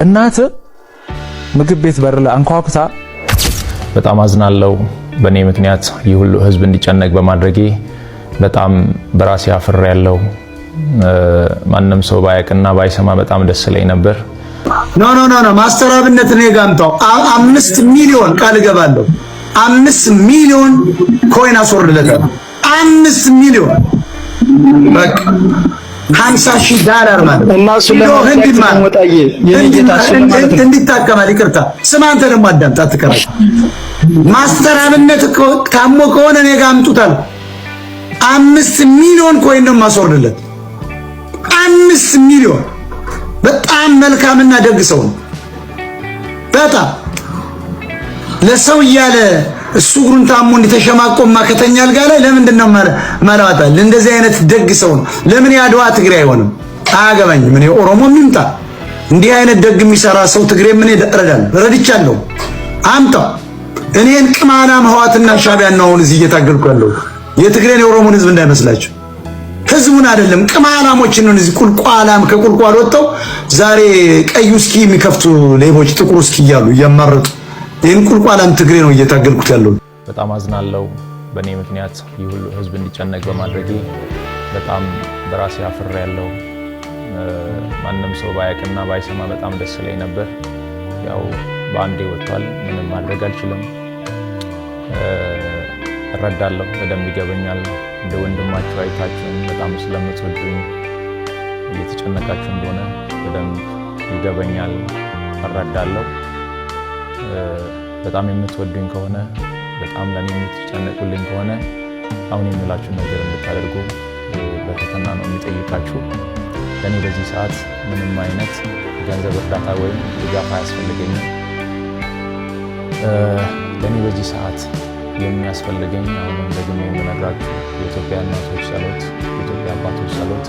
እናት ምግብ ቤት በር ላይ አንኳኩታ በጣም አዝናለው። በእኔ ምክንያት ይህ ሁሉ ህዝብ እንዲጨነቅ በማድረጌ በጣም በራሴ አፍሬያለሁ። ማንም ሰው ባያቅና ባይሰማ በጣም ደስ ይለኝ ነበር። No, no, no, no። ማስተር አብነት እኔ ጋር አምጣው። 5 ሚሊዮን ቃል እገባለሁ። 5 ሚሊዮን coin አስወርድለታለሁ። 5 ሚሊዮን፣ በቃ 50,000 ዳላር ማለት እና እሱን ህንድ እንዲታከማል። ይቅርታ ስማ፣ አንተ ደግሞ አዳምጥ፣ አትከራከር። ማስተር አብነት ታሞ ከሆነ እኔ ጋር አምጡታል። 5 ሚሊዮን coin ነው የማስወርድለት። 5 ሚሊዮን። በጣም መልካምና ደግ ሰው ነው። በጣም ለሰው እያለ እሱ እግሩን ታሞ እንዲተሸማቆማ ከተኛ አልጋ ላይ ለምንድን ነው ማለዋታል? እንደዚህ አይነት ደግ ሰው ነው። ለምን የአድዋ ትግሬ አይሆንም? አያገባኝም። እኔ ኦሮሞ ይምጣ፣ እንዲህ አይነት ደግ የሚሰራ ሰው ትግሬ ምን እረዳለሁ? ረድቻለሁ። አምጣው። እኔን ቅማላም ህዋትና ሻቢያን ነው አሁን እዚህ እየታገልኩ ያለሁት። የትግሬን የኦሮሞን ህዝብ እንዳይመስላችሁ። ህዝቡን አይደለም፣ ቅማላሞችን ነው። እዚህ ቁልቋላም ከቁልቋል ወጥተው ዛሬ ቀይ ውስኪ የሚከፍቱ ሌቦች ጥቁር ውስኪ እያሉ እያማረጡ ይህን ቁልቋላም ትግሬ ነው እየታገልኩት ያለው። በጣም አዝናለው። በእኔ ምክንያት ይህ ሁሉ ህዝብ እንዲጨነቅ በማድረጌ በጣም በራሴ አፍሬያለሁ። ማንም ሰው ባያቅና ባይሰማ በጣም ደስ ይለኝ ነበር። ያው በአንዴ ወጥቷል። ምንም ማድረግ አልችልም። እረዳለሁ፣ በደንብ ይገበኛል። እንደ ወንድማችሁ አይታችሁን በጣም ስለምትወዱኝ እየተጨነቃችሁ እንደሆነ በደንብ ይገበኛል፣ እረዳለሁ። በጣም የምትወዱኝ ከሆነ፣ በጣም ለእኔ የምትጨነቁልኝ ከሆነ አሁን የምላችሁ ነገር እንድታደርጉ በትህትና ነው የሚጠይቃችሁ። ለእኔ በዚህ ሰዓት ምንም አይነት ገንዘብ እርዳታ ወይም ድጋፍ አያስፈልገኝም። ለእኔ በዚህ ሰዓት የሚያስፈልገኝ፣ አሁንም ደግሜ የምነግራችሁ፣ የኢትዮጵያ እናቶች ጸሎት፣ የኢትዮጵያ አባቶች ጸሎት፣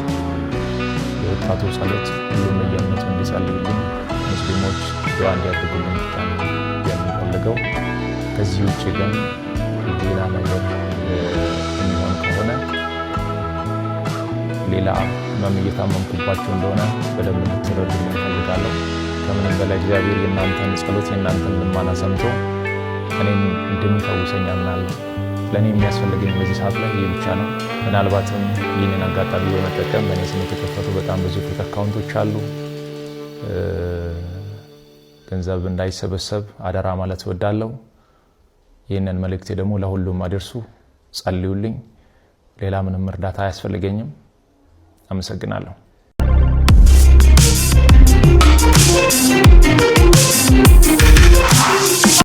የወጣቱ ጸሎት፣ ሁሉም እየእምነቱ እንዲጸልዩልኝ፣ ሙስሊሞች ዱዓ እንዲያደርጉልኝ ብቻ ነው የምፈልገው። ከዚህ ውጭ ግን ሌላ ነገር የሚሆን ከሆነ ሌላ ህመም እየታመምኩባቸው እንደሆነ በደንብ እንድትረዱልኝ እፈልጋለሁ። ከምንም በላይ እግዚአብሔር የእናንተን ጸሎት፣ የእናንተን ልመና ሰምቶ እኔን እንደሚፈውሰኝ አምናለሁ። ለእኔ የሚያስፈልገኝ በዚህ ሰዓት ላይ ይህ ብቻ ነው። ምናልባትም ይህንን አጋጣሚ በመጠቀም በእኔ ስም የተከፈቱ በጣም ብዙ fake account ኦች አሉ። ገንዘብ እንዳይሰበሰብ አደራ ማለት እወዳለሁ። ይህንን መልእክቴ ደግሞ ለሁሉም አድርሱ፣ ጸልዩልኝ። ሌላ ምንም እርዳታ አያስፈልገኝም። አመሰግናለሁ።